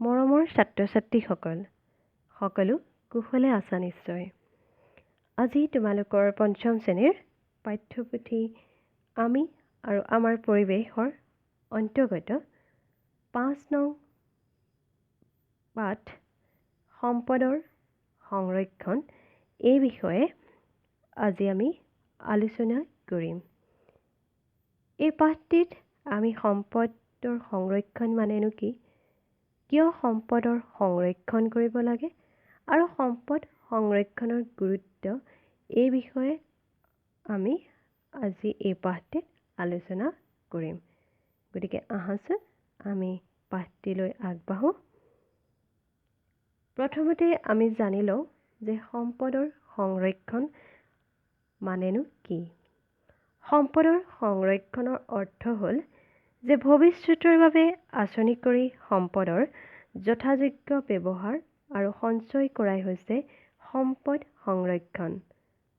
মৰমৰ ছাত্ৰ ছাত্ৰীসকল, সকলো কুশলে আছা নিশ্চয়। আজি তোমালোকৰ পঞ্চম শ্ৰেণীৰ পাঠ্যপুথি আমি আৰু আমাৰ পৰিৱেশৰ অন্তৰ্গত 5 নং পাঠ সম্পদৰ সংৰক্ষণ এই বিষয়ে আজি আমি আলোচনা কৰিম। এই পাঠটিত আমি সম্পদৰ সংৰক্ষণ মানেনো কি, কিয় সম্পদৰ সংৰক্ষণ কৰিব লাগে আৰু সম্পদ সংৰক্ষণৰ গুৰুত্ব এই বিষয়ে আমি আজি এই পাঠটিত আলোচনা কৰিম। গতিকে আহাচোন আমি পাঠটিলৈ আগবাঢ়োঁ। প্ৰথমতে আমি জানি লওঁ যে সম্পদৰ সংৰক্ষণ মানেনো কি। সম্পদৰ সংৰক্ষণৰ অৰ্থ হ'ল যে ভৱিষ্যতৰ বাবে আঁচনি কৰি সম্পদৰ যথাযোগ্য ব্যৱহাৰ আৰু সঞ্চয় কৰাই হৈছে সম্পদ সংৰক্ষণ।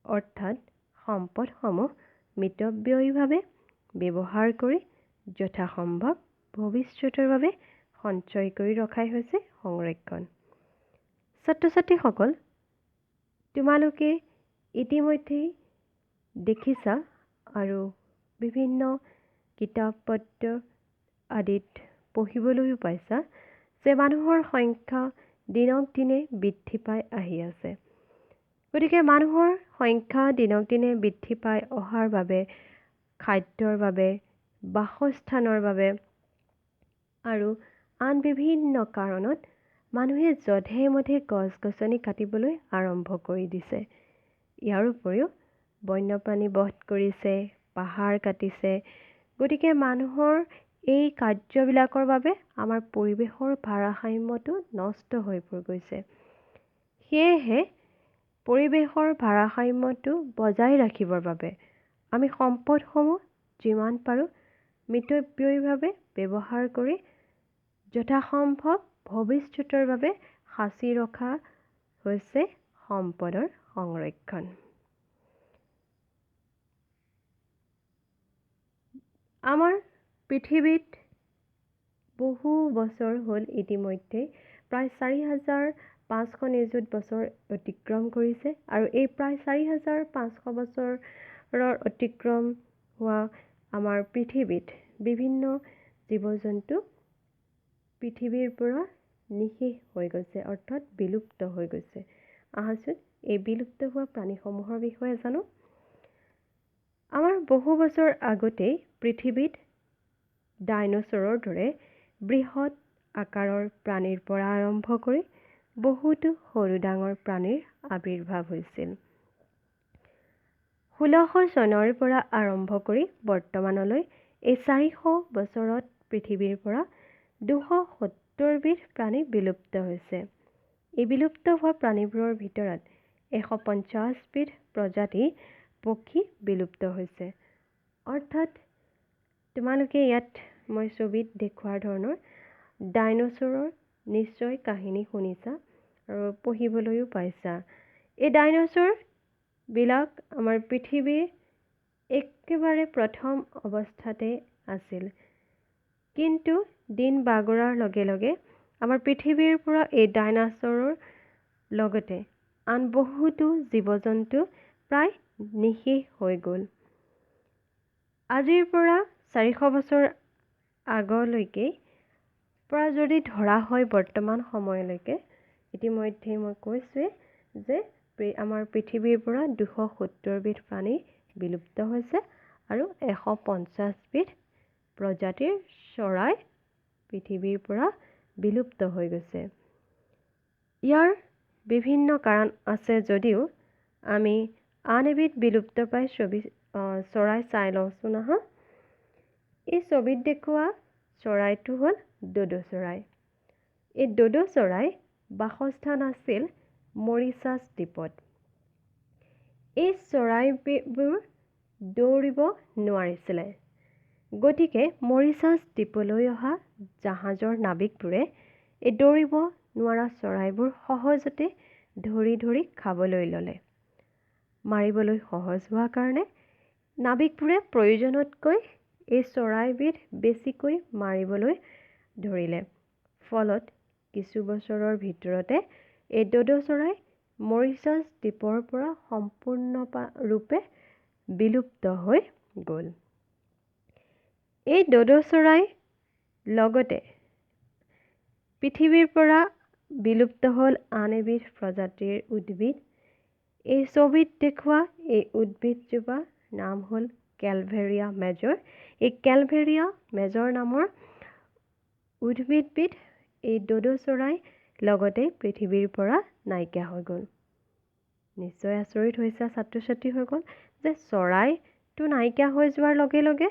অৰ্থাৎ সম্পদসমূহ মিতব্যয়ীভাৱে ব্যৱহাৰ কৰি যথাসম্ভৱ ভৱিষ্যতৰ বাবে সঞ্চয় কৰি ৰখাই হৈছে সংৰক্ষণ। ছাত্ৰ ছাত্ৰীসকল, তোমালোকে ইতিমধ্যেই দেখিছা আৰু বিভিন্ন কিতাপ পত্ৰ আদিত পঢ়িবলৈও পাইছা যে মানুহৰ সংখ্যা দিনক দিনে বৃদ্ধি পাই আহি আছে। গতিকে মানুহৰ সংখ্যা দিনক দিনে বৃদ্ধি পাই অহাৰ বাবে খাদ্যৰ বাবে, বাসস্থানৰ বাবে আৰু আন বিভিন্ন কাৰণত মানুহে যধে মধে গছ গছনি কাটিবলৈ আৰম্ভ কৰি দিছে। ইয়াৰ উপৰিও বন্যপ্ৰাণী বধ কৰিছে, পাহাৰ কাটিছে। গতিকে মানুহৰ এই কাৰ্যবিলাকৰ বাবে আমাৰ পৰিৱেশৰ ভাৰসাম্যটো নষ্ট হৈ গৈছে। সেয়েহে পৰিৱেশৰ ভাৰসাম্যটো বজাই ৰাখিবৰ বাবে আমি সম্পদসমূহ যিমান পাৰোঁ মিতব্যয়ীভাৱে ব্যৱহাৰ কৰি যথাসম্ভৱ ভৱিষ্যতৰ বাবে সাঁচি ৰখা হৈছে সম্পদৰ সংৰক্ষণ। আমাৰ পৃথিৱীত বহু বছৰ হ'ল, ইতিমধ্যে প্ৰায় 4500 নিযুত বছৰ অতিক্ৰম কৰিছে আৰু এই প্ৰায় 4500 বছৰৰ অতিক্ৰম হোৱা আমাৰ পৃথিৱীত বিভিন্ন জীৱ জন্তু পৃথিৱীৰ পৰা নিঃশেষ হৈ গৈছে, অৰ্থাৎ বিলুপ্ত হৈ গৈছে। আহাচোন এই বিলুপ্ত হোৱা প্ৰাণীসমূহৰ বিষয়ে জানো। আমাৰ বহু বছৰ আগতেই পৃথিৱীত ডাইন'ছৰৰ দৰে বৃহৎ আকাৰৰ প্ৰাণীৰ পৰা আৰম্ভ কৰি বহুতো সৰু ডাঙৰ প্ৰাণীৰ আৱিৰ্ভাৱ হৈছিল। 1600 চনৰ পৰা আৰম্ভ কৰি বৰ্তমানলৈ এই 400 বছৰত পৃথিৱীৰ পৰা 270বিধ প্ৰাণী বিলুপ্ত হৈছে। এই বিলুপ্ত হোৱা প্ৰাণীবোৰৰ ভিতৰত 150বিধ প্ৰজাতি পক্ষী বিলুপ্ত হৈছে। অৰ্থাৎ তোমালোকে ইয়াত মই ছবিত দেখুওৱাৰ ধৰণৰ ডাইন'ছৰৰ নিশ্চয় কাহিনী শুনিছা আৰু পঢ়িবলৈও পাইছা। এই ডাইন'ছৰবিলাক আমাৰ পৃথিৱীৰ একেবাৰে প্ৰথম অৱস্থাতে আছিল, কিন্তু দিন বাগৰাৰ লগে লগে আমাৰ পৃথিৱীৰ পৰা এই ডাইন'ছৰৰ লগতে আন বহুতো জীৱ জন্তু প্ৰায় নিঃশেষ হৈ গ'ল। আজিৰ পৰা 400 বছৰ আগলৈকে পৰা যদি ধৰা হয় বৰ্তমান সময়লৈকে, ইতিমধ্যে মই কৈছোঁৱেই যে আমাৰ পৃথিৱীৰ পৰা 270বিধ প্ৰাণী বিলুপ্ত হৈছে আৰু 150বিধ প্ৰজাতিৰ চৰাই পৃথিৱীৰ পৰা বিলুপ্ত হৈ গৈছে। ইয়াৰ বিভিন্ন কাৰণ আছে যদিও আমি আন এবিধ বিলুপ্তপ্ৰায় চৰাই চাই লওঁচোন আহা। এই ছবিত দেখুওৱা চৰাইটো হ'ল ড'ড' চৰাই। এই ড'ড' চৰাই বাসস্থান আছিল মৰিচাছ দ্বীপত। এই চৰাইবোৰ দৌৰিব নোৱাৰিছিলে, গতিকে মৰিচাছ দ্বীপলৈ অহা জাহাজৰ নাবিকবোৰে এই দৌৰিব নোৱাৰা চৰাইবোৰ সহজতে ধৰি ধৰি খাবলৈ ল'লে। মাৰিবলৈ সহজ হোৱাৰ কাৰণে নাবিকবোৰে প্ৰয়োজনতকৈ এই চৰাইবিধ বেছিকৈ মাৰিবলৈ ধৰিলে। ফলত কিছু বছৰৰ ভিতৰতে এই ড'ড' চৰাই মৰিচাছ দ্বীপৰ পৰা সম্পূৰ্ণৰূপে বিলুপ্ত হৈ গ'ল। এই ড'ড' চৰাই লগতে পৃথিৱীৰ পৰা বিলুপ্ত হ'ল আন এবিধ প্ৰজাতিৰ উদ্ভিদ। এই ছবিত দেখুওৱা এই উদ্ভিদজোপাৰ নাম হ'ল কেলভেৰিয়া মেজৰ। এই কেলভেৰিয়া মেজৰ নামৰ উদ্ভিদবিধ এই ড'ড' চৰাই লগতে পৃথিৱীৰ পৰা নাইকিয়া হৈ গ'ল। নিশ্চয় আচৰিত হৈছে ছাত্ৰ ছাত্ৰীসকল যে চৰাইটো নাইকিয়া হৈ যোৱাৰ লগে লগে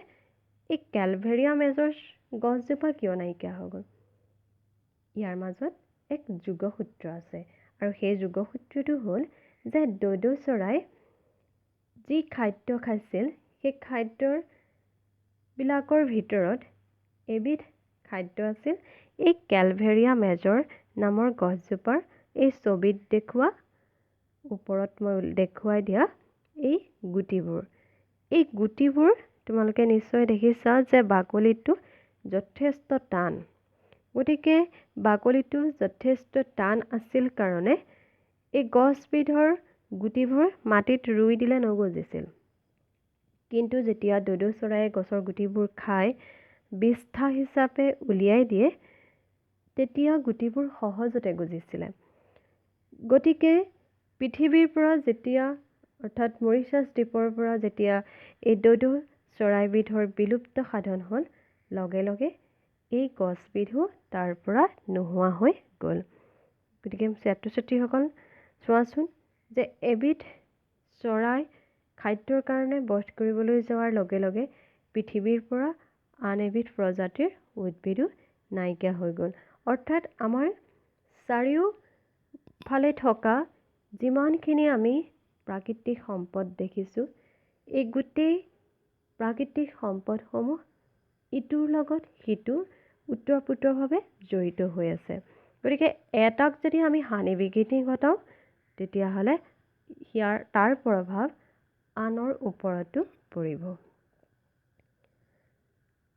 এই কেলভেৰিয়া মেজৰ গছজোপা কিয় নাইকিয়া হৈ গ'ল? ইয়াৰ মাজত এক যোগসূত্ৰ আছে আৰু সেই যোগসূত্ৰটো হ'ল যে ড'ড' চৰাই যি খাদ্য খাইছিল সেই খাদ্যৰ বিলাকৰ ভিতৰত এবিধ খাদ্য আছিল এই কেলভেৰিয়া মেজৰ নামৰ গছজোপাৰ এই ছবিত দেখুওৱা, ওপৰত মই দেখুৱাই দিয়া এই গুটিবোৰ। এই গুটিবোৰ তোমালোকে নিশ্চয় দেখিছা যে বাকলিটো যথেষ্ট টান। গতিকে বাকলিটো যথেষ্ট টান আছিল কাৰণে এই গছবিধৰ গুটিবোৰ মাটিত ৰুই দিলে নগজিছিল। কিন্তু যেতিয়া ড'ড' চৰাইয়ে গছৰ গুটিবোৰ খাই বিষ্ঠা হিচাপে উলিয়াই দিয়ে, তেতিয়া গুটিবোৰ সহজতে গজিছিলে। গতিকে পৃথিৱীৰ পৰা যেতিয়া, অৰ্থাৎ মৰিচাছ দ্বীপৰ পৰা যেতিয়া এই ড'ড' চৰাইবিধৰ বিলুপ্ত সাধন হ'ল, লগে লগে এই গছবিধো তাৰ পৰা নোহোৱা হৈ গ'ল। গতিকে ছাত্ৰ ছাত্ৰীসকল চোৱাচোন যে এবিধ চৰাই খাদ্যৰ কাৰণে বধ কৰিবলৈ যোৱাৰ লগে লগে পৃথিৱীৰ পৰা আন এবিধ প্ৰজাতিৰ উদ্ভিদো নাইকিয়া হৈ গ'ল। অৰ্থাৎ আমাৰ চাৰিওফালে থকা যিমানখিনি আমি প্ৰাকৃতিক সম্পদ দেখিছোঁ, এই গোটেই প্ৰাকৃতিক সম্পদসমূহ ইটোৰ লগত সিটো ওতঃপ্ৰোতভাৱে জড়িত হৈ আছে। গতিকে এটাক যদি আমি হানি বিঘিনি ঘটাওঁ, তেতিয়াহ'লে তাৰ প্ৰভাৱ আনৰ ওপৰতো পৰিব।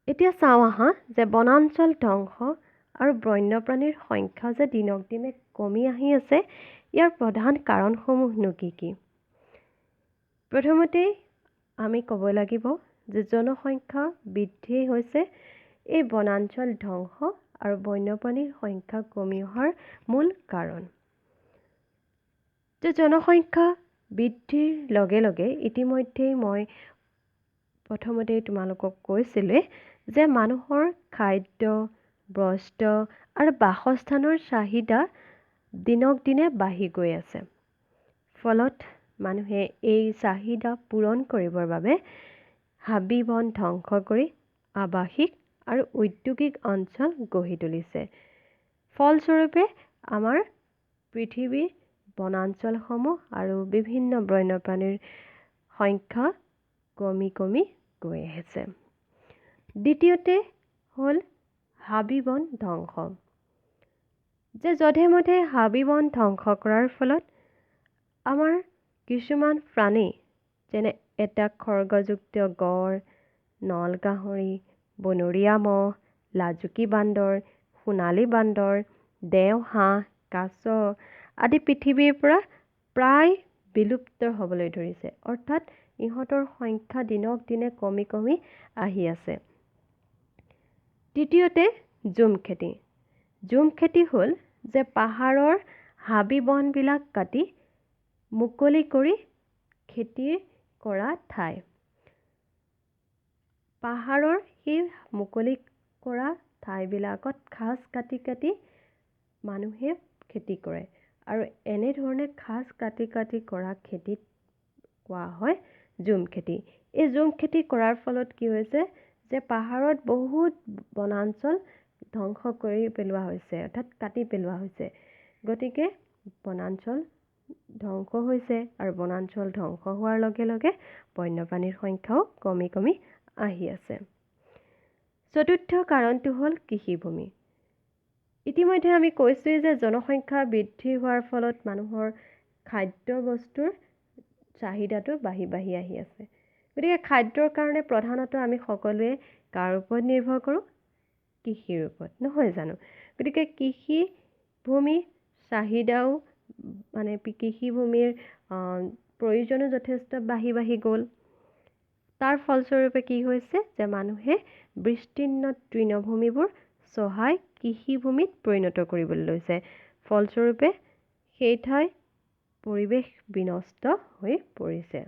এতিয়া চাওঁ আহা যে বনাঞ্চল ধ্বংস আৰু বন্যপ্ৰাণীৰ সংখ্যা যে দিনক দিনে কমি আহি আছে, ইয়াৰ প্ৰধান কাৰণসমূহনো কি কি? প্ৰথমতেই আমি ক'ব লাগিব যে জনসংখ্যা বৃদ্ধি হৈছে এই বনাঞ্চল ধ্বংস আৰু বন্যপ্ৰাণীৰ সংখ্যা কমি অহাৰ মূল কাৰণ। যে জনসংখ্যা বৃদ্ধিৰ লগে লগে ইতিমধ্যেই মই প্ৰথমতেই তোমালোকক কৈছিলোঁৱে যে মানুহৰ খাদ্য, বস্ত্ৰ আৰু বাসস্থানৰ চাহিদা দিনক দিনে বাঢ়ি গৈ আছে। ফলত মানুহে এই চাহিদা পূৰণ কৰিবৰ বাবে হাবি বন ধ্বংস কৰি আৱাসিক আৰু ঔদ্যোগিক অঞ্চল গঢ়ি তুলিছে। ফলস্বৰূপে আমাৰ পৃথিৱীৰ বনাঞ্চলসমূহ আৰু বিভিন্ন বন্যপ্ৰাণীৰ সংখ্যা কমি কমি গৈ আহিছে। দ্বিতীয়তে হ'ল হাবি বন ধ্বংস। যে যধে মধে হাবি বন ধ্বংস কৰাৰ ফলত আমাৰ কিছুমান প্ৰাণী, যেনে এটা খৰ্গযুক্ত গঁড়, নল গাহৰি, বনৰীয়া ম'হ, লাজুকী বান্দৰ, সোণালী বান্দৰ, দেওহাঁহ, কাছ আদি পৃথিৱীৰ পৰা প্ৰায় বিলুপ্ত হ'বলৈ ধৰিছে। অৰ্থাৎ ইহঁতৰ সংখ্যা দিনক দিনে কমি কমি আহি আছে। তৃতীয়তে জুম খেতি। জুম খেতি হ'ল যে পাহাৰৰ হাবি বনবিলাক কাটি মুকলি কৰি খেতি কৰা ঠাই। পাহাৰৰ সেই মুকলি কৰা ঠাইবিলাকত খাজ কাটি কাটি মানুহে খেতি কৰে আৰু এনেধৰণে খাজ কাটি কাটি কৰা খেতিত কোৱা হয় জুম খেতি। এই জুম খেতি কৰাৰ ফলত কি হৈছে যে পাহাৰত বহুত বনাঞ্চল ধ্বংস কৰি পেলোৱা হৈছে, অৰ্থাৎ কাটি পেলোৱা হৈছে। গতিকে বনাঞ্চল ধ্বংস হৈছে আৰু বনাঞ্চল ধ্বংস হোৱাৰ লগে লগে বন্যপ্ৰাণীৰ সংখ্যাও কমি কমি আহি আছে। চতুৰ্থ কাৰণটো হ'ল কৃষিভূমি। ইতিমধ্যে আমি কৈছোঁৱেই যে জনসংখ্যা বৃদ্ধি হোৱাৰ ফলত মানুহৰ খাদ্য বস্তুৰ চাহিদাটো বাঢ়ি বাঢ়ি আহি আছে। গতিকে খাদ্যৰ কাৰণে প্ৰধানতঃ আমি সকলোৱে কাৰ ওপৰত নিৰ্ভৰ কৰোঁ? কৃষিৰ ওপৰত, নহয় জানো? গতিকে কৃষি ভূমি চাহিদাও মানে কৃষিভূমিৰ প্ৰয়োজনো যথেষ্ট বাঢ়ি বাঢ়ি গ'ল। তাৰ ফলস্বৰূপে কি হৈছে যে মানুহে বিস্তীৰ্ণ তৃণভূমিবোৰ চহাই কৃষিভূমিত পৰিণত কৰিবলৈ লৈছে। ফলস্বৰূপে সেই ঠাই পৰিৱেশ বিনষ্ট হৈ পৰিছে।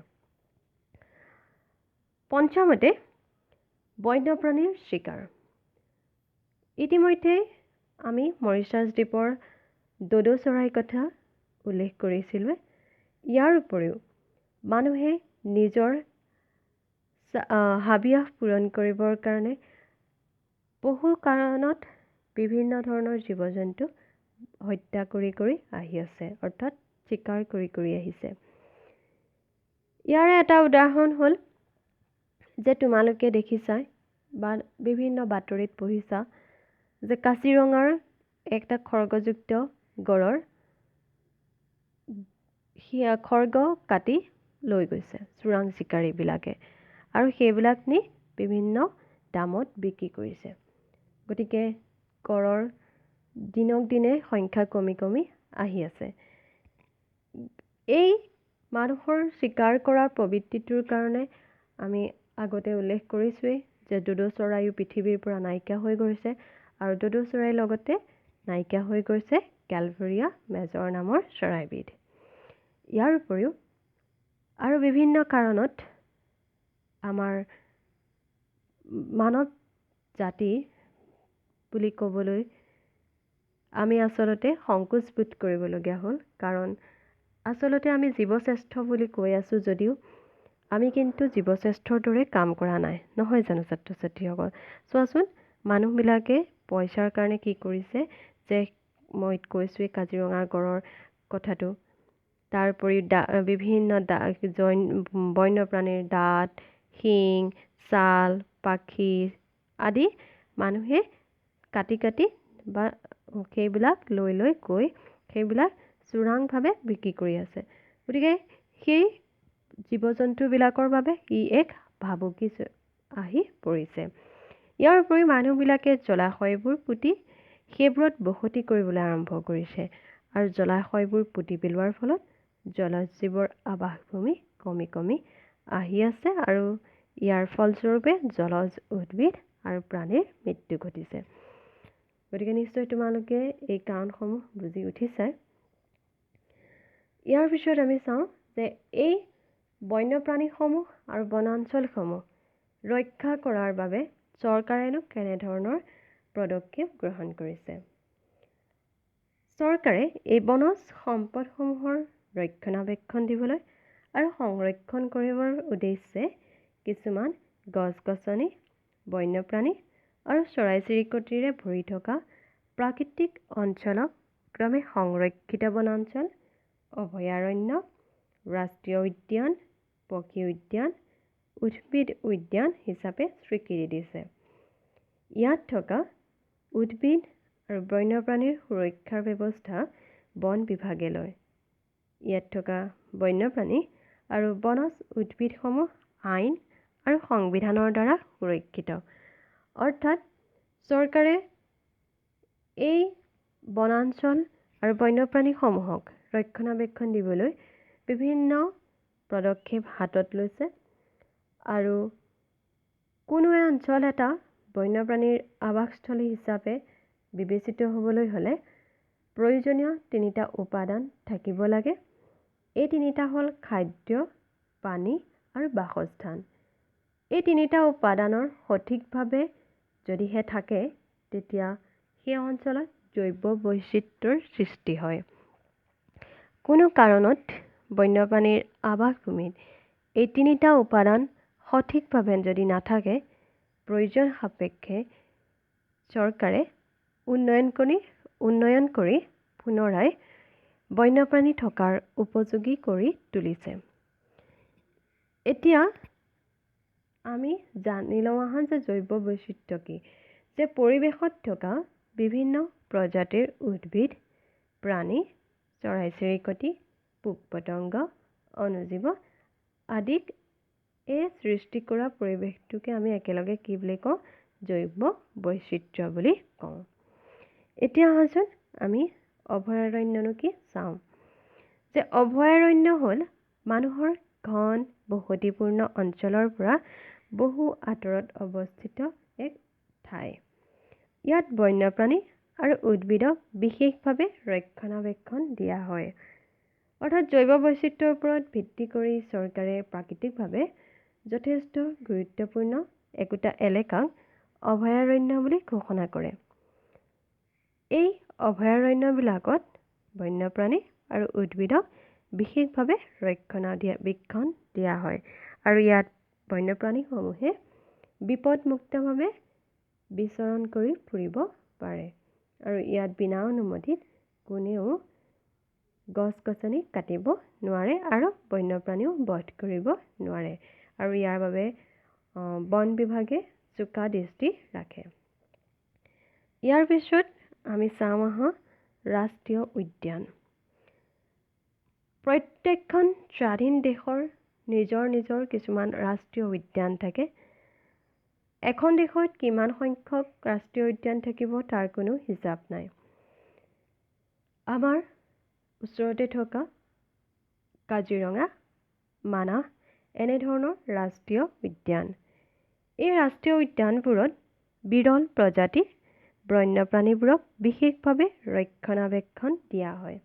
পঞ্চমতে, বন্যপ্ৰাণীৰ চিকাৰ। ইতিমধ্যে আমি মৰিচাছ দ্বীপৰ ডড' চৰাইৰ কথা উল্লেখ কৰিছিলোঁ। ইয়াৰ উপৰিও মানুহে নিজৰ হাবিয়াস পূৰণ কৰিবৰ কাৰণে বহু কাৰণত বিভিন্ন ধৰণৰ জীৱ জন্তু হত্যা কৰি কৰি আহি আছে, অৰ্থাৎ চিকাৰ কৰি কৰি আহিছে। ইয়াৰে এটা উদাহৰণ হ'ল যে তোমালোকে দেখিছা বা বিভিন্ন বাতৰিত পঢ়িছা যে কাজিৰঙাৰ একটা খৰ্গযুক্ত গঁড়ৰ খৰ্গ কাটি লৈ গৈছে চোৰাং চিকাৰীবিলাকে আৰু সেইবিলাক নি বিভিন্ন দামত বিক্ৰী কৰিছে। গতিকে গঁড়ৰ দিনক দিনে সংখ্যা কমি কমি আহি আছে। এই মানুহৰ চিকাৰ কৰাৰ প্ৰবৃত্তিটোৰ কাৰণে আমি আগতে উল্লেখ কৰিছোঁৱেই যে ডড' চৰাইও পৃথিৱীৰ পৰা নাইকিয়া হৈ গৈছে আৰু ডড' চৰাইৰ লগতে নাইকিয়া হৈ গৈছে কেলভেৰিয়া মেজৰ নামৰ চৰাইবিধ। ইয়াৰ উপৰিও আৰু বিভিন্ন কাৰণত আমাৰ মানৱ জাতি বুলি ক'বলৈ আমি আচলতে সংকোচ বোধ কৰিবলগীয়া হ'ল, কাৰণ আচলতে আমি জীৱশ্ৰেষ্ঠ বুলি কৈ আছোঁ যদিও আমি কিন্তু জীৱশ্ৰেষ্ঠৰ দৰে কাম কৰা নাই, নহয় জানো ছাত্ৰ ছাত্ৰীসকল? চোৱাচোন, মানুহবিলাকে পইচাৰ কাৰণে কি কৰিছে যে মই কৈছোঁৱেই কাজিৰঙাৰ গঁড়ৰ কথাটো, তাৰ উপৰিও বিভিন্ন বন্যপ্ৰাণীৰ দাঁত, শিং, ছাল, পাখি আদি মানুহে কাটি কাটি বা সেইবিলাক লৈ লৈ গৈ সেইবিলাক চোৰাংভাৱে বিক্ৰী কৰি আছে। গতিকে সেই জীৱ জন্তুবিলাকৰ বাবে ই এক ভাবুকি আহি পৰিছে। ইয়াৰ উপৰি মানুহবিলাকে জলাশয়বোৰ পুতি সেইবোৰত বসতি কৰিবলৈ আৰম্ভ কৰিছে আৰু জলাশয়বোৰ পুতি পেলোৱাৰ ফলত জলজ জীৱৰ আৱাসভূমি কমি কমি আহি আছে আৰু ইয়াৰ ফলস্বৰূপে জলজ উদ্ভিদ আৰু প্ৰাণীৰ মৃত্যু ঘটিছে। গতিকে নিশ্চয় তোমালোকে এই কাৰণসমূহ বুজি উঠিছা। ইয়াৰ পিছত আমি চাওঁ যে এই বন্যপ্ৰাণীসমূহ আৰু বনাঞ্চলসমূহ ৰক্ষা কৰাৰ বাবে চৰকাৰেনো কেনেধৰণৰ পদক্ষেপ গ্ৰহণ কৰিছে। চৰকাৰে এই বনজ সম্পদসমূহৰ ৰক্ষণাবেক্ষণ দিবলৈ আৰু সংৰক্ষণ কৰিবৰ উদ্দেশ্যে কিছুমান গছ গছনি, বন্যপ্ৰাণী আৰু চৰাই চিৰিকটিৰে ভৰি থকা প্ৰাকৃতিক অঞ্চলক ক্ৰমে সংৰক্ষিত বনাঞ্চল, অভয়াৰণ্য, ৰাষ্ট্ৰীয় উদ্যান, পক্ষী উদ্যান, উদ্ভিদ উদ্যান হিচাপে স্বীকৃতি দিছে। ইয়াত থকা উদ্ভিদ আৰু বন্যপ্ৰাণীৰ সুৰক্ষাৰ ব্যৱস্থা বন বিভাগে লয়। ইয়াত থকা বন্যপ্ৰাণী আৰু বনজ উদ্ভিদসমূহ আইন আৰু সংবিধানৰ দ্বাৰা সুৰক্ষিত। অৰ্থাৎ চৰকাৰে এই বনাঞ্চল আৰু বন্যপ্ৰাণীসমূহক ৰক্ষণাবেক্ষণ দিবলৈ বিভিন্ন পদক্ষেপ হাতত লৈছে আৰু কোনো অঞ্চল এটা বন্যপ্ৰাণীৰ আৱাসস্থলী হিচাপে বিবেচিত হ'বলৈ হ'লে প্ৰয়োজনীয় তিনিটা উপাদান থাকিব লাগে। এই তিনিটা হ'ল খাদ্য, পানী আৰু বাসস্থান। এই তিনিটা উপাদানৰ সঠিকভাৱে যদিহে থাকে তেতিয়া সেই অঞ্চলত জৈৱ বৈচিত্ৰ্যৰ সৃষ্টি হয়। কোনো কাৰণত বন্যপ্ৰাণীৰ আৱাসভূমিত এই তিনিটা উপাদান সঠিকভাৱে যদি নাথাকে, প্ৰয়োজন সাপেক্ষে চৰকাৰে উন্নয়ন কৰি পুনৰাই বন্যপ্ৰাণী থকাৰ উপযোগী কৰি তুলিছে। এতিয়া আমি জানি লওঁ আহা যে জৈৱ বৈচিত্ৰ্য কি, যে পৰিৱেশত থকা বিভিন্ন প্ৰজাতিৰ উদ্ভিদ, প্ৰাণী, চৰাই চিৰিকটি, পোক পতংগ, অণুজীৱ আদিক এই সৃষ্টি কৰা পৰিৱেশটোকে আমি একেলগে কি বুলি কওঁ, জৈৱ বৈচিত্ৰ্য বুলি কওঁ। এতিয়া আহাচোন আমি অভয়াৰণ্যনো কি চাওঁ। যে অভয়াৰণ্য হ'ল মানুহৰ ঘন বসতিপূৰ্ণ অঞ্চলৰ পৰা বহু আঁতৰত অৱস্থিত এক ঠাই। ইয়াত বন্যপ্ৰাণী আৰু উদ্ভিদক বিশেষভাৱে ৰক্ষণাবেক্ষণ দিয়া হয়। অৰ্থাৎ জৈৱ বৈচিত্ৰ্যৰ ওপৰত ভিত্তি কৰি চৰকাৰে প্ৰাকৃতিকভাৱে যথেষ্ট গুৰুত্বপূৰ্ণ একোটা এলেকাক অভয়াৰণ্য বুলি ঘোষণা কৰে। এই অভয়াৰণ্যবিলাকত বন্যপ্ৰাণী আৰু উদ্ভিদক বিশেষভাৱে ৰক্ষণাবেক্ষণ দিয়া হয় আৰু ইয়াত বন্যপ্ৰাণীসমূহে বিপদমুক্তভাৱে বিচৰণ কৰি ফুৰিব পাৰে আৰু ইয়াত বিনা অনুমতিত কোনেও গছ গছনি কাটিব নোৱাৰে আৰু বন্যপ্ৰাণীও বধ কৰিব নোৱাৰে আৰু ইয়াৰ বাবে বন বিভাগে চোকা দৃষ্টি ৰাখে। ইয়াৰ পিছত আমি চাওঁ আহা ৰাষ্ট্ৰীয় উদ্যান। প্ৰত্যেকখন স্বাধীন দেশৰ নিজৰ নিজৰ কিছুমান ৰাষ্ট্ৰীয় উদ্যান থাকে। এখন দেশত কিমান সংখ্যক ৰাষ্ট্ৰীয় উদ্যান থাকিব তাৰ কোনো হিচাপ নাই। আমাৰ ওচৰতে থকা কাজিৰঙা, মানাহ এনেধৰণৰ ৰাষ্ট্ৰীয় উদ্যান। এই ৰাষ্ট্ৰীয় উদ্যানবোৰত বিৰল প্ৰজাতি বন্যপ্ৰাণীবোৰক বিশেষভাৱে ৰক্ষণাবেক্ষণ দিয়া হয়।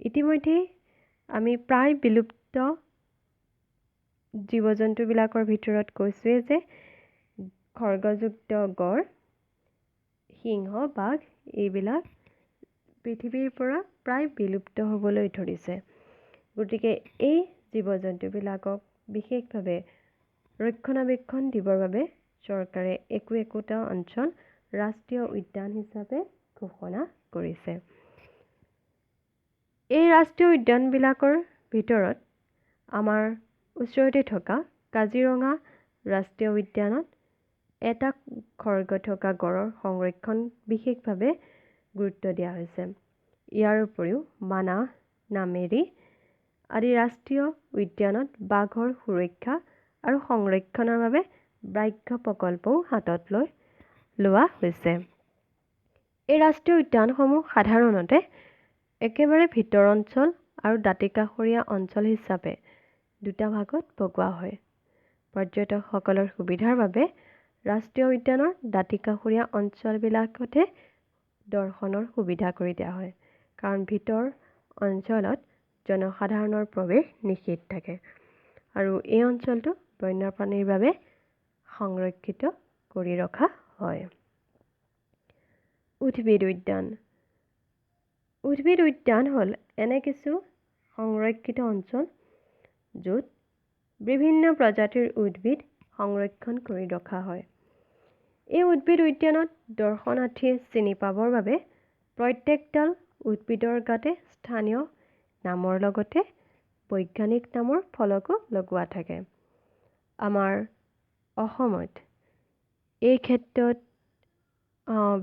ইতিমধ্যেই আমি প্ৰায় বিলুপ্ত জীৱ জন্তুবিলাকৰ ভিতৰত কৈছোঁৱেই যে খৰ্গযুক্ত গঁড়, সিংহ, বাঘ এইবিলাক পৃথিৱীৰ পৰা প্ৰায় বিলুপ্ত হ'বলৈ ধৰিছে। গতিকে এই জীৱ জন্তুবিলাকক বিশেষভাৱে ৰক্ষণাবেক্ষণ দিবৰ বাবে চৰকাৰে একো একোটা অঞ্চল ৰাষ্ট্ৰীয় উদ্যান হিচাপে ঘোষণা কৰিছে। এই ৰাষ্ট্ৰীয় উদ্যানবিলাকৰ ভিতৰত আমাৰ ওচৰতে থকা কাজিৰঙা ৰাষ্ট্ৰীয় উদ্যানত এটা খৰ্গ থকা গঁড়ৰ সংৰক্ষণ বিশেষভাৱে গুৰুত্ব দিয়া হৈছে। ইয়াৰ উপৰিও মানাহ, নামেৰি আদি ৰাষ্ট্ৰীয় উদ্যানত বাঘৰ সুৰক্ষা আৰু সংৰক্ষণৰ বাবে ব্যাঘ্ৰ প্ৰকল্পও হাতত লৈ লোৱা হৈছে। এই ৰাষ্ট্ৰীয় উদ্যানসমূহ সাধাৰণতে একেবাৰে ভিতৰ অঞ্চল আৰু দাঁতিকাষৰীয়া অঞ্চল হিচাপে দুটা ভাগত ভগোৱা হয়। পৰ্যটকসকলৰ সুবিধাৰ বাবে ৰাষ্ট্ৰীয় উদ্যানৰ দাঁতিকাষৰীয়া অঞ্চলবিলাকতহে দৰ্শনৰ সুবিধা কৰি দিয়া হয়, কাৰণ ভিতৰ অঞ্চলত জনসাধাৰণৰ প্ৰৱেশ নিষেধ থাকে আৰু এই অঞ্চলটো বন্যপ্ৰাণীৰ বাবে সংৰক্ষিত কৰি ৰখা হয়। উদ্ভিদ উদ্যান। উদ্ভিদ উদ্যান হ'ল এনে কিছু সংৰক্ষিত অঞ্চল য'ত বিভিন্ন প্ৰজাতিৰ উদ্ভিদ সংৰক্ষণ কৰি ৰখা হয়। এই উদ্ভিদ উদ্যানত দৰ্শনাৰ্থীয়ে চিনি পাবৰ বাবে প্ৰত্যেকডাল উদ্ভিদৰ গাতে স্থানীয় নামৰ লগতে বৈজ্ঞানিক নামৰ ফলকো লগোৱা থাকে। আমাৰ অসমত এই ক্ষেত্ৰত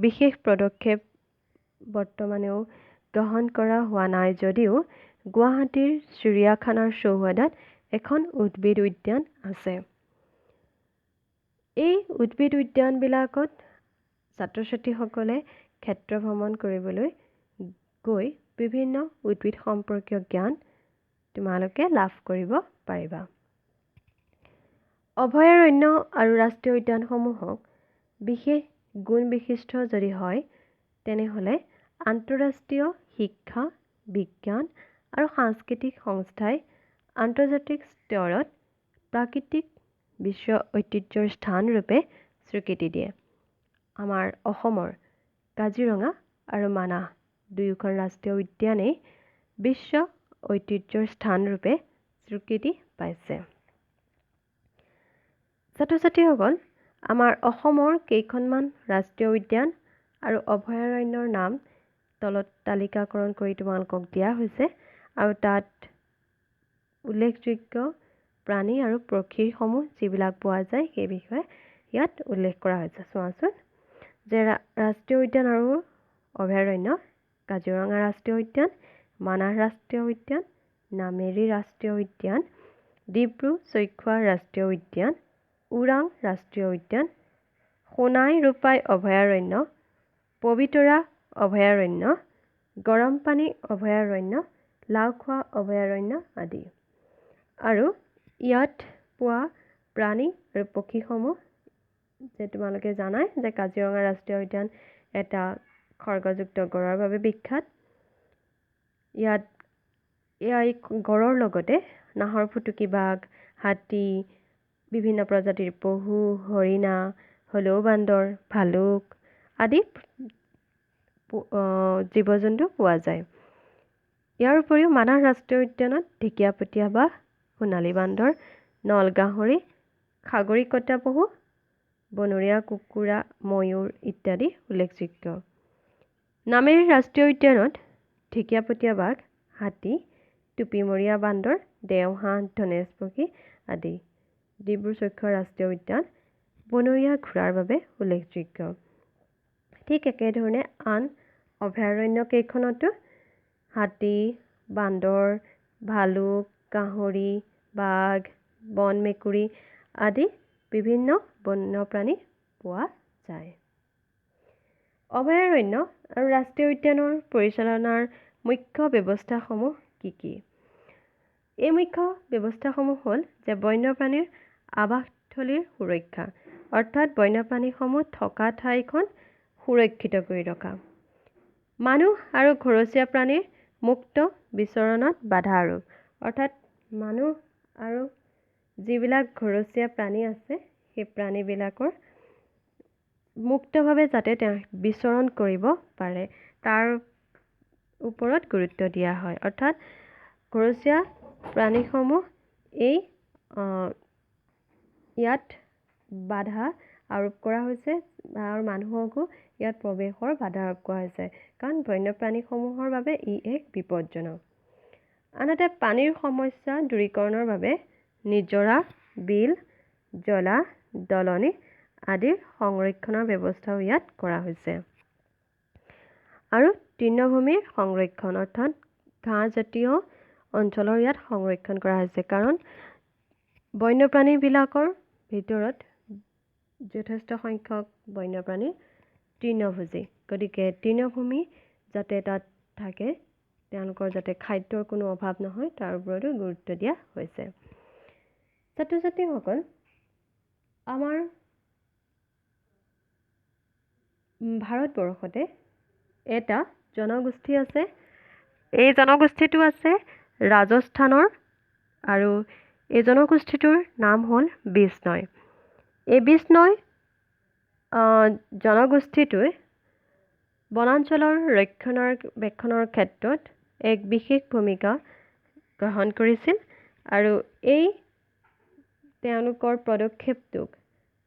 বিশেষ পদক্ষেপ বৰ্তমানেও গ্ৰহণ কৰা হোৱা নাই যদিও গুৱাহাটীৰ চিৰিয়াখানাৰ চৌহদত এখন উদ্ভিদ উদ্যান আছে। এই উদ্ভিদ উদ্যানবিলাকত ছাত্ৰ ছাত্ৰীসকলে ক্ষেত্ৰ ভ্ৰমণ কৰিবলৈ গৈ বিভিন্ন উদ্ভিদ সম্পৰ্কীয় জ্ঞান তোমালোকে লাভ কৰিব পাৰিবা। অভয়াৰণ্য আৰু ৰাষ্ট্ৰীয় উদ্যানসমূহক বিশেষ গুণ বিশিষ্ট যদি হয়, তেনেহ'লে আন্তঃৰাষ্ট্ৰীয় শিক্ষা, বিজ্ঞান আৰু সাংস্কৃতিক সংস্থাই আন্তৰ্জাতিক স্তৰত প্ৰাকৃতিক বিশ্ব ঐতিহ্যৰ স্থান ৰূপে স্বীকৃতি দিয়ে। আমাৰ অসমৰ কাজিৰঙা আৰু মানাহ দুয়োখন ৰাষ্ট্ৰীয় উদ্যানেই বিশ্ব ঐতিহ্যৰ স্থান ৰূপে স্বীকৃতি পাইছে। ছাত্ৰ ছাত্ৰীসকল, আমাৰ অসমৰ কেইখনমান ৰাষ্ট্ৰীয় উদ্যান আৰু অভয়াৰণ্যৰ নাম তলত তালিকাকৰণ কৰি তোমালোকক দিয়া হৈছে আৰু তাত উল্লেখযোগ্য প্ৰাণী আৰু পক্ষীসমূহ যিবিলাক পোৱা যায় সেই বিষয়ে ইয়াত উল্লেখ কৰা হৈছে। চোৱাচোন যে ৰাষ্ট্ৰীয় উদ্যান আৰু অভয়াৰণ্য কাজিৰঙা ৰাষ্ট্ৰীয় উদ্যান, মানাহ ৰাষ্ট্ৰীয় উদ্যান, নামেৰি ৰাষ্ট্ৰীয় উদ্যান, ডিব্ৰু চৈখোৱা ৰাষ্ট্ৰীয় উদ্যান, ওৰাং ৰাষ্ট্ৰীয় উদ্যান, সোণাই ৰূপাই অভয়াৰণ্য, পবিতৰা অভয়াৰণ্য, গৰমপানী অভয়াৰণ্য, লাওখোৱা অভয়াৰণ্য আদি। আৰু ইয়াত পোৱা প্ৰাণী আৰু পক্ষীসমূহ যে তোমালোকে জানাই যে কাজিৰঙা ৰাষ্ট্ৰীয় উদ্যান এটা খৰ্গযুক্ত গঁড়ৰ বাবে বিখ্যাত। ইয়াত এই গঁড়ৰ লগতে নাহৰফুটুকী বাঘ, হাতী, বিভিন্ন প্ৰজাতিৰ পহু, হৰিণা, হলৌ বান্দৰ, ভালুক আদি জীৱ জন্তু পোৱা যায়। ইয়াৰ উপৰিও মানাহ ৰাষ্ট্ৰীয় উদ্যানত ঢেকীয়াপতীয়া বাঘ, সোণালী বান্দৰ, নল গাহৰি, সাগৰিকটা পহু, বনৰীয়া কুকুৰা, ময়ূৰ ইত্যাদি উল্লেখযোগ্য। নামেৰি ৰাষ্ট্ৰীয় উদ্যানত ঢেকীয়াপতীয়া বাঘ, হাতী, টুপিমূৰীয়া বান্দৰ, দেওহাঁহ, ধনেশ পক্ষী আদি। ডিব্ৰু চৈখোৱা ৰাষ্ট্ৰীয় উদ্যান বনৰীয়া ঘোঁৰাৰ বাবে উল্লেখযোগ্য। ঠিক একেধৰণে আন অভয়াৰণ্য কেইখনতো হাতী, বান্দৰ, ভালুক, গাহৰি, বাঘ, বন মেকুৰী আদি বিভিন্ন বন্যপ্ৰাণী পোৱা যায়। অভয়াৰণ্য আৰু ৰাষ্ট্ৰীয় উদ্যানৰ পৰিচালনাৰ মুখ্য ব্যৱস্থাসমূহ কি কি? এই মুখ্য ব্যৱস্থাসমূহ হ'ল যে বন্যপ্ৰাণীৰ আৱাসস্থলীৰ সুৰক্ষা, অৰ্থাৎ বন্যপ্ৰাণীসমূহ থকা ঠাইখন সুৰক্ষিত কৰি ৰখা, মানুহ আৰু ঘৰচীয়া প্ৰাণীৰ মুক্ত বিচৰণত বাধা আৰোপ, অৰ্থাৎ মানুহ আৰু যিবিলাক ঘৰচীয়া প্ৰাণী আছে সেই প্ৰাণীবিলাকৰ মুক্তভাৱে যাতে তেওঁ বিচৰণ কৰিব পাৰে তাৰ ওপৰত গুৰুত্ব দিয়া হয়। অৰ্থাৎ ঘৰচীয়া প্ৰাণীসমূহ এই ইয়াত বাধা আৰোপ কৰা হৈছে আৰু মানুহকো ইয়াত প্ৰৱেশৰ বাধা আৰোপ কৰা হৈছে, কাৰণ বন্যপ্ৰাণীসমূহৰ বাবে ই এক বিপদজনক। আনহাতে পানীৰ সমস্যা দূৰীকৰণৰ বাবে নিজৰা, বিল, জলাহ, দলনি আদিৰ সংৰক্ষণৰ ব্যৱস্থাও ইয়াত কৰা হৈছে। আৰু তৃণভূমিৰ সংৰক্ষণ, অৰ্থাৎ ঘাঁহজাতীয় অঞ্চলৰ ইয়াত সংৰক্ষণ কৰা হৈছে, কাৰণ বন্যপ্ৰাণীবিলাকৰ ভিতৰত যথেষ্ট সংখ্যক বন্যপ্ৰাণী তৃণভোজী, গতিকে তৃণভূমি যাতে তাত থাকে, তেওঁলোকৰ যাতে খাদ্যৰ কোনো অভাৱ নহয় তাৰ ওপৰতো গুৰুত্ব দিয়া হৈছে। ছাত্ৰ ছাত্ৰীসকল, আমাৰ ভাৰতবৰ্ষতে এটা জনগোষ্ঠী আছে। এই জনগোষ্ঠীটো আছে ৰাজস্থানৰ আৰু এই জনগোষ্ঠীটোৰ নাম হ'ল বিষ্ণয়। এই বিষ্ণয় জনগোষ্ঠীটোৱে বনাঞ্চলৰ ৰক্ষণাবেক্ষণৰ ক্ষেত্ৰত এক বিশেষ ভূমিকা গ্ৰহণ কৰিছিল আৰু এই তেওঁলোকৰ পদক্ষেপটোক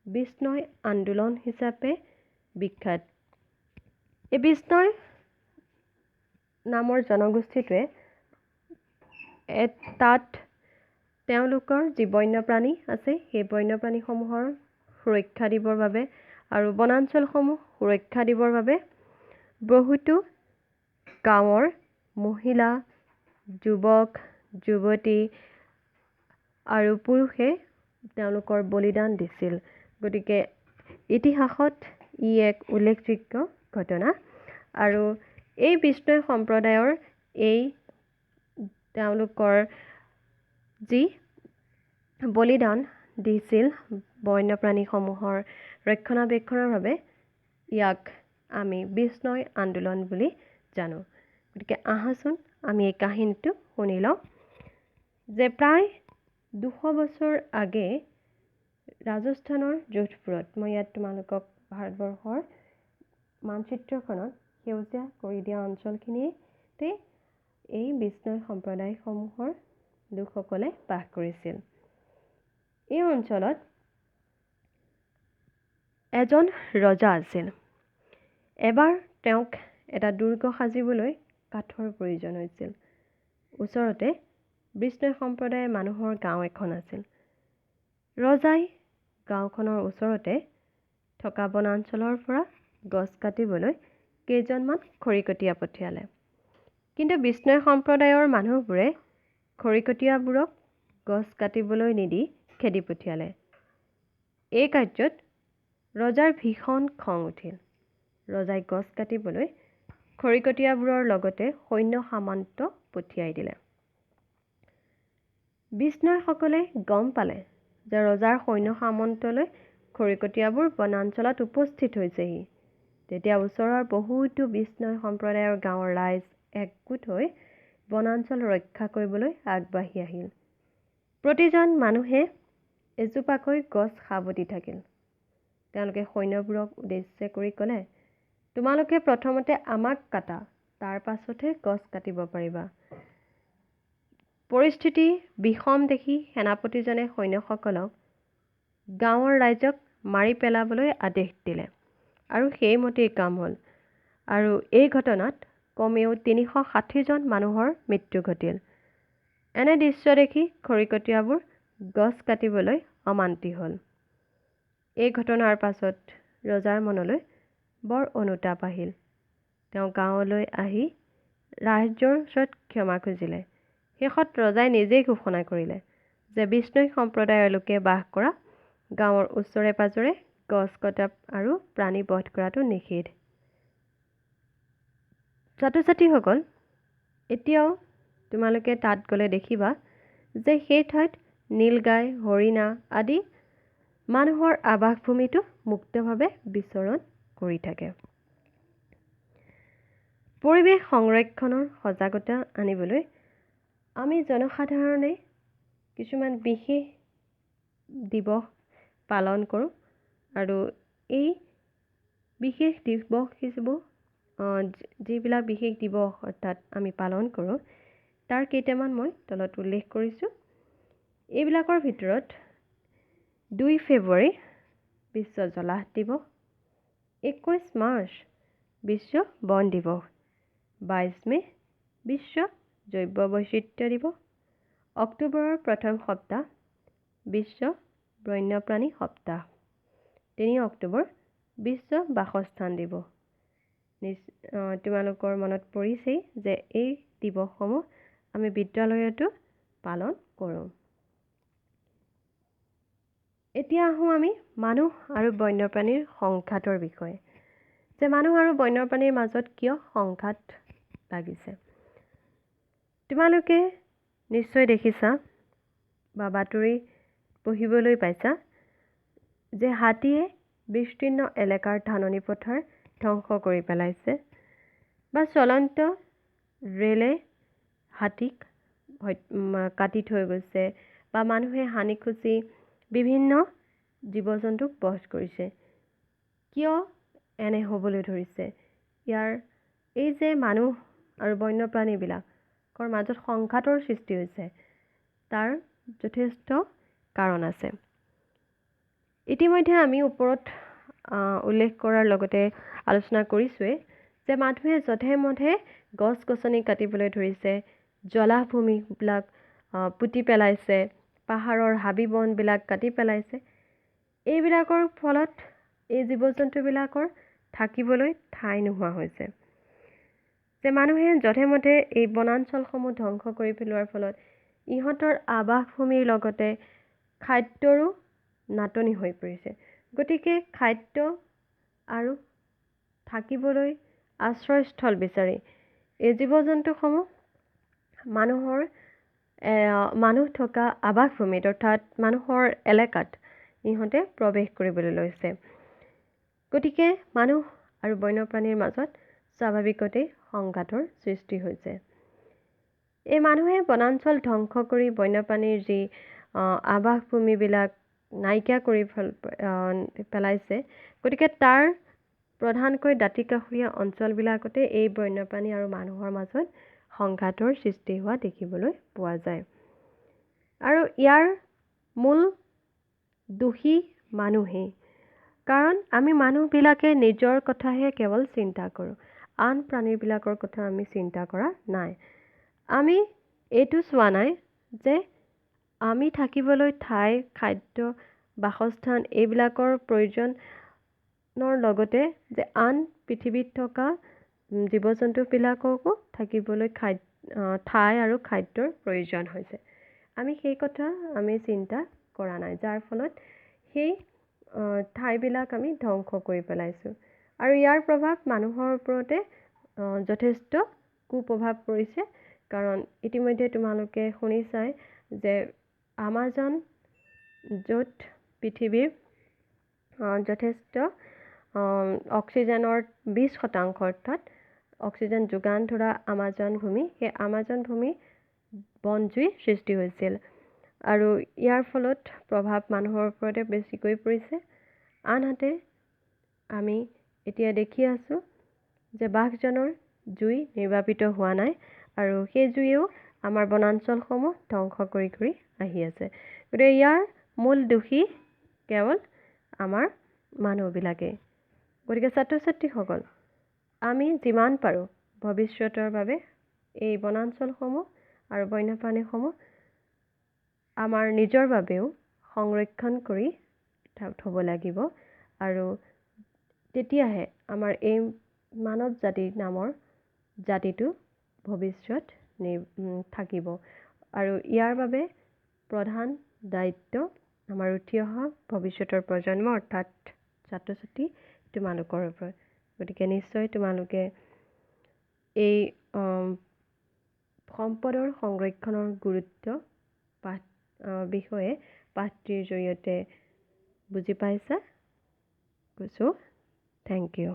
বিষ্ণয় আন্দোলন হিচাপে বিখ্যাত। এই বিষ্ণয় নামৰ জনগোষ্ঠীটোৱে তাত তেওঁলোকৰ যি বন্যপ্ৰাণী আছে সেই বন্যপ্ৰাণীসমূহৰ সুৰক্ষা দিবৰ বাবে আৰু বনাঞ্চলসমূহ সুৰক্ষা দিবৰ বাবে বহুতো গাঁৱৰ মহিলা, যুৱক, যুৱতী আৰু পুৰুষে তেওঁলোকৰ বলিদান দিছিল। গতিকে ইতিহাসত ই এক উল্লেখযোগ্য ঘটনা। আৰু এই বিষ্ণয় সম্প্ৰদায়ৰ এই তেওঁলোকৰ যি বলিদান দিছিল বন্যপ্ৰাণীসমূহৰ ৰক্ষণাবেক্ষণৰ বাবে, ইয়াক আমি বিষ্ণয় আন্দোলন বুলি জানো। গতিকে আহাচোন আমি এই কাহিনীটো শুনি লওঁ যে প্ৰায় 200 বছৰ আগে ৰাজস্থানৰ যোধপুৰত, মই ইয়াত তোমালোকক ভাৰতবৰ্ষৰ মানচিত্ৰখনত সেউজীয়া কৰি দিয়া অঞ্চলখিনিতে এই বিষ্ণয় সম্প্ৰদায়সমূহৰ লোকসকলে বাস কৰিছিল। এই অঞ্চলত এজন ৰজা আছিল। এবাৰ তেওঁক এটা দুৰ্গ সাজিবলৈ কাঠৰ প্ৰয়োজন হৈছিল। ওচৰতে বিষ্ণয় সম্প্ৰদায়ৰ মানুহৰ গাঁও এখন আছিল। ৰজাই গাঁওখনৰ ওচৰতে থকা বনাঞ্চলৰ পৰা গছ কাটিবলৈ কেইজনমান খৰিকটীয়া পঠিয়ালে। কিন্তু বিষ্ণয় সম্প্ৰদায়ৰ মানুহবোৰে খৰিকটীয়াবোৰক গছ কাটিবলৈ নিদি খেদি পঠিয়ালে। এই কাৰ্যত ৰজাৰ ভীষণ খং উঠিল। ৰজাই গছ কাটিবলৈ খৰিকটীয়াবোৰৰ লগতে সৈন্য সামন্ত পঠিয়াই দিলে। বিষ্ণৈসকলে গম পালে যে ৰজাৰ সৈন্য সামন্তলৈ খৰিকটীয়াবোৰ বনাঞ্চলত উপস্থিত হৈছেহি। তেতিয়া ওচৰৰ বহুতো বিষ্ণৈ সম্প্ৰদায়ৰ গাঁৱৰ ৰাইজ একগোট হৈ বনাঞ্চল ৰক্ষা কৰিবলৈ আগবাঢ়ি আহিল। প্ৰতিজন মানুহে এজোপাকৈ গছ সাৱটি থাকিল। তেওঁলোকে সৈন্যবোৰক উদ্দেশ্য কৰি ক'লে, তোমালোকে প্ৰথমতে আমাক কাটা, তাৰ পাছতহে গছ কাটিব পাৰিবা। পৰিস্থিতি বিষম দেখি সেনাপতিজনে সৈন্যসকলক গাঁৱৰ ৰাইজক মাৰি পেলাবলৈ আদেশ দিলে আৰু সেইমতেই কাম হ'ল। আৰু এই ঘটনাত কমেও 360জন মানুহৰ মৃত্যু ঘটিল। এনে দৃশ্য দেখি খৰিকটীয়াবোৰ গছ কাটিবলৈ অমান্তি হ'ল। এই ঘটনাৰ পাছত ৰজাৰ মনলৈ বৰ অনুতাপ আহিল। তেওঁ গাঁৱলৈ আহি ৰাইজৰ ওচৰত ক্ষমা খুজিলে। শেষত ৰজাই নিজেই ঘোষণা কৰিলে যে বিষ্ণৈ সম্প্ৰদায়ৰ লোকে বাস কৰা গাঁৱৰ ওচৰে পাজৰে গছ কটা আৰু প্ৰাণী বধ কৰাটো নিষেধ। ছাত্ৰ ছাত্ৰীসকল, এতিয়াও তোমালোকে তাত গ'লে দেখিবা যে সেই ঠাইত নীলগাই, হৰিণা আদি মানুহৰ আৱাসভূমিটো মুক্তভাৱে বিচৰণ কৰি থাকে। পৰিৱেশ সংৰক্ষণৰ সজাগতা আনিবলৈ আমি জনসাধাৰণে কিছুমান বিশেষ দিৱস পালন কৰোঁ আৰু এই বিশেষ দিৱস যিবিলাক বিশেষ দিৱস অৰ্থাৎ আমি পালন কৰোঁ তাৰ কেইটামান মই তলত উল্লেখ কৰিছোঁ। এইবিলাকৰ ভিতৰত 2 ফেব্ৰুৱাৰী বিশ্ব জলাহ দিৱস, 21 মাৰ্চ বিশ্ব বন দিৱস, 22 মে' বিশ্ব জৈৱ বৈচিত্ৰ্য দিৱস, অক্টোবৰৰ প্ৰথম সপ্তাহ বিশ্ব বন্যপ্ৰাণী সপ্তাহ, 3 অক্টোবৰ বিশ্ব বাসস্থান দিৱস। তোমালোকৰ মনত পৰিছেই যে এই দিৱসসমূহ আমি বিদ্যালয়তো পালন কৰোঁ। এতিয়া আহোঁ আমি মানুহ আৰু বন্যপ্ৰাণীৰ সংঘাতৰ বিষয়ে, যে মানুহ আৰু বন্যপ্ৰাণীৰ মাজত কিয় সংঘাত লাগিছে। তোমালোকে নিশ্চয় দেখিছা বা বাতৰি পঢ়িবলৈ পাইছা যে হাতীয়ে বিস্তীৰ্ণ এলেকাৰ ধাননি পথাৰ ধ্বংস কৰি পেলাইছে বা চলন্ত ৰেলে হাতীক কাটি থৈ গৈছে বা মানুহে হানি খুচি বিভিন্ন জীৱ জন্তুক বধ কৰিছে। কিয় এনে হ'বলৈ ধৰিছে? ইয়াৰ এই যে মানুহ আৰু বন্যপ্ৰাণীবিলাকৰ মাজত সংঘাতৰ সৃষ্টি হৈছে তাৰ যথেষ্ট কাৰণ আছে। ইতিমধ্যে আমি ওপৰত উল্লেখ কৰাৰ লগতে আলোচনা কৰিছোঁৱেই যে মানুহে যধে মধে গছ গছনি কাটিবলৈ ধৰিছে, জলাহভূমিবিলাক পুতি পেলাইছে, পাহাৰৰ হাবি বনবিলাক কাটি পেলাইছে। এইবিলাকৰ ফলত এই জীৱ জন্তুবিলাকৰ থাকিবলৈ ঠাই নোহোৱা হৈছে। যে মানুহে যধে মধে এই বনাঞ্চলসমূহ ধ্বংস কৰি পেলোৱাৰ ফলত ইহঁতৰ আৱাসভূমিৰ লগতে খাদ্যৰো নাটনি হৈ পৰিছে। গতিকে খাদ্য আৰু থাকিবলৈ আশ্ৰয়স্থল বিচাৰি এই জীৱ জন্তুসমূহ মানুহ থকা আৱাসভূমিত অৰ্থাৎ মানুহৰ এলেকাত ইহঁতে প্ৰৱেশ কৰিবলৈ লৈছে। গতিকে মানুহ আৰু বন্যপ্ৰাণীৰ মাজত স্বাভাৱিকতেই সংঘাতৰ সৃষ্টি হৈছে। এই মানুহে বনাঞ্চল ধ্বংস কৰি বন্যপ্ৰাণীৰ যি আৱাসভূমিবিলাক নাইকিয়া কৰি পেলাইছে, গতিকে তাৰ প্ৰধানকৈ দাঁতিকাষৰীয়া অঞ্চলবিলাকতে এই বন্যপ্ৰাণী আৰু মানুহৰ মাজত সংঘাতৰ সৃষ্টি হোৱা দেখিবলৈ পোৱা যায়। আৰু ইয়াৰ মূল দোষী মানুহেই, কাৰণ আমি মানুহবিলাকে নিজৰ কথাহে কেৱল চিন্তা কৰোঁ, আন প্ৰাণীবিলাকৰ কথা আমি চিন্তা কৰা নাই। আমি এইটো চোৱা নাই যে আমি থাকিবলৈ ঠাই, খাদ্য, বাসস্থান এইবিলাকৰ প্ৰয়োজনৰ লগতে যে আন পৃথিৱীত থকা জীৱ জন্তুবিলাককো থাকিবলৈ ঠাই আৰু খাদ্যৰ প্ৰয়োজন হৈছে। আমি সেই কথা আমি চিন্তা কৰা নাই, যাৰ ফলত সেই ঠাইবিলাক আমি ধ্বংস কৰি পেলাইছোঁ আৰু ইয়াৰ প্ৰভাৱ মানুহৰ ওপৰতে যথেষ্ট কুপ্ৰভাৱ পৰিছে। কাৰণ ইতিমধ্যে তোমালোকে শুনিছাই যে আমাজন, য'ত পৃথিৱীৰ যথেষ্ট অক্সিজেনৰ 20%, অৰ্থাৎ অক্সিজেন যোগান ধৰা আমাজন ভূমি, সেই আমাজন ভূমি বনজুই সৃষ্টি হৈছিল আৰু ইয়াৰ ফলত প্ৰভাৱ মানুহৰ ওপৰতে বেছিকৈ পৰিছে। আনহাতে আমি এতিয়া দেখি আছোঁ যে বাঘজনৰ জুই নিৰ্বাপিত হোৱা নাই আৰু সেই জুয়েও আমাৰ বনাঞ্চলসমূহ ধ্বংস কৰি কৰি আহি আছে। গতিকে ইয়াৰ মূল দোষী কেৱল আমাৰ মানুহবিলাকেই। গতিকে ছাত্ৰ ছাত্ৰীসকল, আমি যিমান পাৰোঁ ভৱিষ্যতৰ বাবে এই বনাঞ্চলসমূহ আৰু বন্যপ্ৰাণীসমূহ আমাৰ নিজৰ বাবেও সংৰক্ষণ কৰি থ'ব লাগিব আৰু তেতিয়াহে আমাৰ এই মানৱ জাতি নামৰ জাতিটো ভৱিষ্যত থাকিব। আৰু ইয়াৰ বাবে প্ৰধান দায়িত্ব আমাৰ উঠি অহা ভৱিষ্যতৰ প্ৰজন্ম, অৰ্থাৎ ছাত্ৰ ছাত্ৰী তোমালোকৰ ওপৰত। গতিকে নিশ্চয় তোমালোকে এই সম্পদৰ সংৰক্ষণৰ গুৰুত্ব পাঠ বিষয়ে পাঠটিৰ জৰিয়তে বুজি পাইছা। কৈছোঁ, thank U.